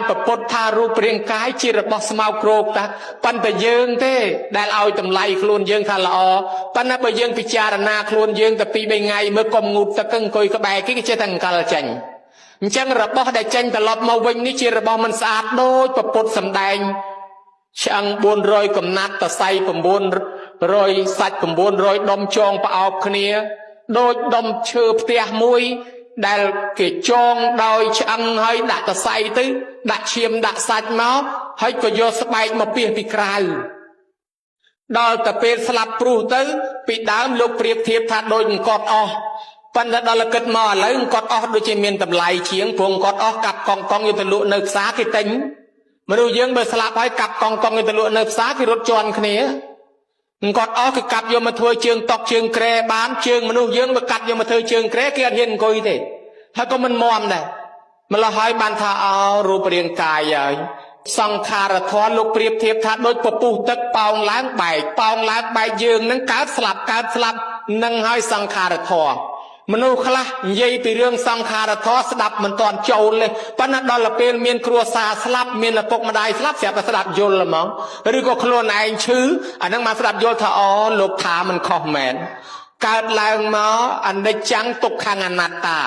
ប្រពុតថារូបរាងកាយជារបស់ស្មោកគ្រោកតាប៉ុន្តែយើងទេដែលឲ្យតម្លៃខ្លួនយើងថាល្អប៉ុន្តែបើយើងពិចារណាខ្លួនយើងទៅពី3ថ្ងៃមើលកុំងូតទឹកអង្គុយក្បែរគេគេចេះតែអង្កលចេញអញ្ចឹងរបស់ដែលចេញត្រឡប់មកវិញនេះជារបស់មិនស្អាតដូចប្រពុតសម្ដែងឆ្អឹង400កំណាត់តសៃ900សាច់900ដុំចងប្រអប់គ្នាដូចដុំឈើផ្ទះមួយដែលគេចងដោយឆ្អឹងហើយដាក់តសៃទៅដាក់ឈាមដាក់សាច់មកហើយក៏យកស្បែកមកពាសពីក្រៅដល់ទៅពេលស្លាប់ព្រុសទៅពីដើមលោកប្រៀបធៀបថាដូចអង្គត់អស់ប៉ុន្តែដល់គិតមកឥឡូវអង្គត់អស់ដូចជាមានតម្លៃជាងព្រោះអង្គត់អស់កាប់កង់កង់យកទៅលក់នៅផ្សារគេទិញមនុស្សយើងបើស្លាប់ហើយកាប់កង់កង់យកទៅលក់នៅផ្សារគេរត់ជន់គ្នាអង្គត់អស់គឺកាប់យកមកធ្វើជើងតុកជើងក្រែបានជើងមនុស្សយើងបើកាត់យកមកធ្វើជើងក្រែគេអត់ហ៊ានអង្គុយទេហើយក៏មិនមមដែរម្ល៉េះហើយបានថាអោរូបរាងកាយហើយសង្ខារធម៌លោកប្រៀបធៀបថាដូចពពុះទឹកប៉ោងឡើងបែកប៉ោងឡើងបែកយើងនឹងកើតស្លាប់កើតស្លាប់នឹងហើយសង្ខារធម៌មនុស្សខ្លះនិយាយពីរឿងសង្ខារធម៌ស្ដាប់មិនទាន់ចូលទេប៉ុន្តែដល់ពេលមានគ្រួសារស្លាប់មានឪពុកម្ដាយស្លាប់ស្រាប់តែស្ដាប់យល់ហ្មងឬក៏ខ្លួនឯងឈឺអាហ្នឹងមកស្ដាប់យល់ថាអូលោកថាមិនខុសមែនកើតឡើងមកអនិច្ចំទុក្ខំអនត្តា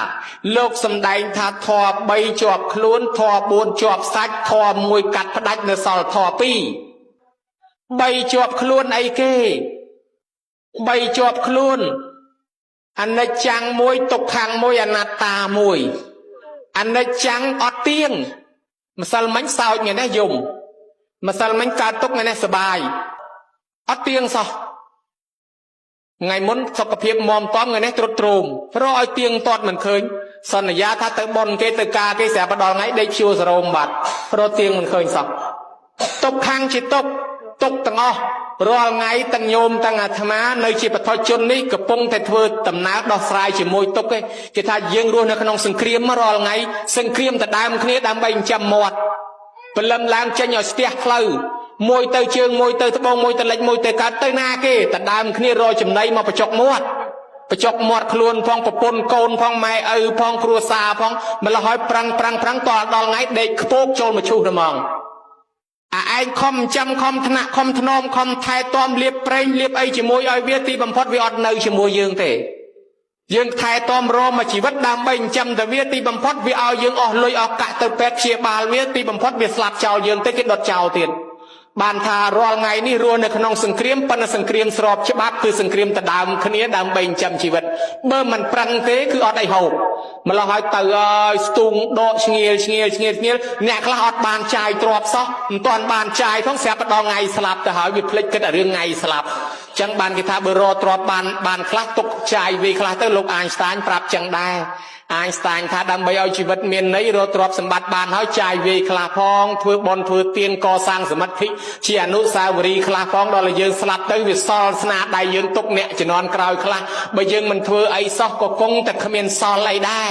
លោកសំដែងថាធម៌3ជាប់ខ្លួនធម៌4ជាប់សាច់ធម៌1កាត់ផ្ដាច់នៅសល់ធម៌2 3ជាប់ខ្លួនអីគេ3ជាប់ខ្លួនអនិច្ចំមួយទុក្ខំមួយអនត្តាមួយអនិច្ចំអត់ទៀងម្សិលមិញសោចថ្ងៃនេះយំម្សិលមិញកើតទុក្ខថ្ងៃនេះសបាយអត់ទៀងសោះថ្ងៃមុនសុខភាពមាំទាំថ្ងៃនេះទ្រុឌទ្រោមរកឲ្យទៀងទាត់មិនឃើញសន្យាថាទៅប៉ុនគេទៅការគេស្រាប់ដល់ថ្ងៃដេកព្យួរសរោមបាត់រកទៀងមិនឃើញសោះទុក្ខំជាទុក្ខទុក្ខទាំងអស់រាល់ថ្ងៃទាំងញោមទាំងអាត្មានៅជាបឋជននេះកំពុងតែធ្វើដំណើរដោះស្រាយជាមួយទុក្ខឯងគេថាយើងរស់នៅក្នុងសង្គ្រាមរាល់ថ្ងៃសង្គ្រាមដដើមគ្នាដើម្បីចិញ្ចឹមមាត់ព្រលឹមឡើងចេញឲ្យស្ទះផ្លូវមួយទៅជើងមួយទៅត្បូងមួយទៅលិចមួយទៅកើតទៅណាគេដដើមគ្នារកចំណីមកបញ្ចុកមាត់បញ្ចុកមាត់ខ្លួនផងប្រពន្ធកូនផងម៉ែឪផងគ្រួសារផងម្ល៉េះហើយប្រាំងប្រាំងប្រាំងតដល់ថ្ងៃដេកខ្ពោកចូលមកឈូសហ្មងអាឯងខំចាំខំថ្នាក់ខំធ្នមខំថែទាំលៀបប្រេងលៀបអីជាមួយឲ្យវាទីបំផុតវាអត់នៅជាមួយយើងទេយើងថែទាំរមជីវិតដើម្បីចិញ្ចឹមតែវាទីបំផុតវាឲ្យយើងអស់លុយអស់កាក់ទៅពេទ្យព្យាបាលវាទីបំផុតវាស្លាប់ចោលយើងទៅគេដុតចោលទៀតបានថារាល់ថ្ងៃនេះរស់នៅក្នុងសង្គ្រាមប៉ុន្តែសង្គ្រាមស្របច្បាប់គឺសង្គ្រាមដដើមគ្នាដើម្បីចិញ្ចឹមជីវិតបើមិនប្រឹងទេគឺអត់អីហូបម្ល៉េះហើយទៅហើយស្ទូងដកឆ្ងៀលឆ្ងៀលឆ្ងៀលឆ្ងៀលអ្នកខ្លះអត់បានចាយទ្រព្យសោះមិនទាន់បានចាយផងស្រាប់ដល់ថ្ងៃស្លាប់ទៅហើយវាភ្លេចគិតរឿងថ្ងៃស្លាប់ចឹងបានគេថាបើរកទ្រព្យបានខ្លះទុកចាយវាខ្លះទៅលោកអាញស្តាញប្រាប់ចឹងដែរអាញស្តាញថាដើម្បីឲ្យជីវិតមានន័យរកទ្រព្យសម្បត្តិបានហើយចាយវាយខ្លះផងធ្វើបុណ្យធ្វើទានកសាងសមិទ្ធិជាអនុស្សាវរីយ៍ខ្លះផងដល់យើងស្លាប់ទៅវាសល់ស្នាដៃយើងទុកអ្នកជំនាន់ក្រោយខ្លះបើយើងមិនធ្វើអីសោះក៏គង់តែគ្មានសល់អីដែរ